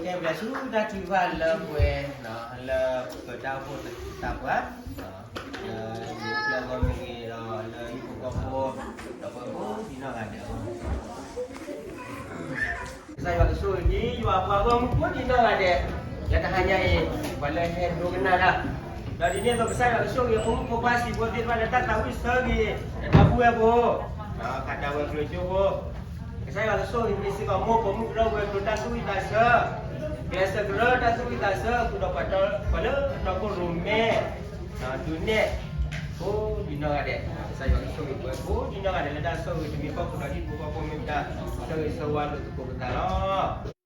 ကဲ ပဆူတၢ်ထုကဖၣ်လၢပှဲၤ လၢပတၢ်အိၣ်ဖှိၣ်သးပှၢ် လၢယိၤကျၢၢ်ဂီၢ်မ့ၢ်ဂ့ၤ ဒီးလၢဟံၣ်ဖိဃီဖိ ဒီးပှၤကိးဒံးနီၢ်ဂၤဒဲး ကစၢ်ယွၤကဆိၣ်ဂ့ၤဒံး ယွၤပှၤဂီၢ်မုၢ်ကိးဒံးနီၢ်ဂၤဒဲး လၢတဟါညါအံၤ ပှၤလၢဟဲဒိကနၣ်တၢ် ဒီးဒ်န့ၣ်အသိး ကစၢ်ယွၤကဆိၣ်ဂ့ၤ ဖိမုၣ်ဖိခွါစံးဖိသ့ၣ်တဖၣ်လၢတၢ်သးဝံၣ်ဆၢဂ့ၤ ဒီးတၢ်ပုၢ်ဝဲၢ်ဖိ ဒီးခးတၢ်ဝဲၤကျိၤကၠိဖိ ကစၢ်ယွၤကဆိၣ်ဂ့ၤမ့ၢ်စ့ၢ်ကီး မိၢ်ပိာ်မုၣ်ကရၢဝဲၤကျိၤတၢ်သူၣ်ဝံၣ်သးဆၢ ကျဲးစၢးကရၢတၢ်သူၣ်ဝံၣ်သးဆၢ ဃုာ်ဒီးပှၤလၢတီခိၣ်ရိၣ်မဲ ဒုးနဲၣ် ကိးဒံးနီၢ်ဂၤဒဲး ကစၢ်ယွၤကဆိၣ်ဂ့ၤပှၤကိးဒံးနီၢ်ဂၤဒဲး လၢတၢ်ဆိၣ်ဂ့ၤတမံၤဃီ ဃုာ်ဒီးဟံၣ်ဖိဃီဖိမ့ၢ်တၢ်ဆိၣ်ဂ့ၤဆၢဝါလိာ်သကိးပသးလီၤ.